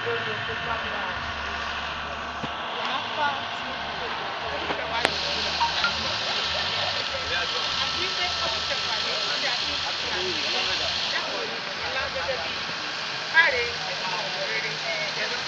Lórí oko pápá apá àti pé ọdún kẹfà ní tí a ti ń fi àtìlẹ́yìn dápò ìlà gẹ́gẹ́ bí káre ọmọ rere ẹ̀rọ.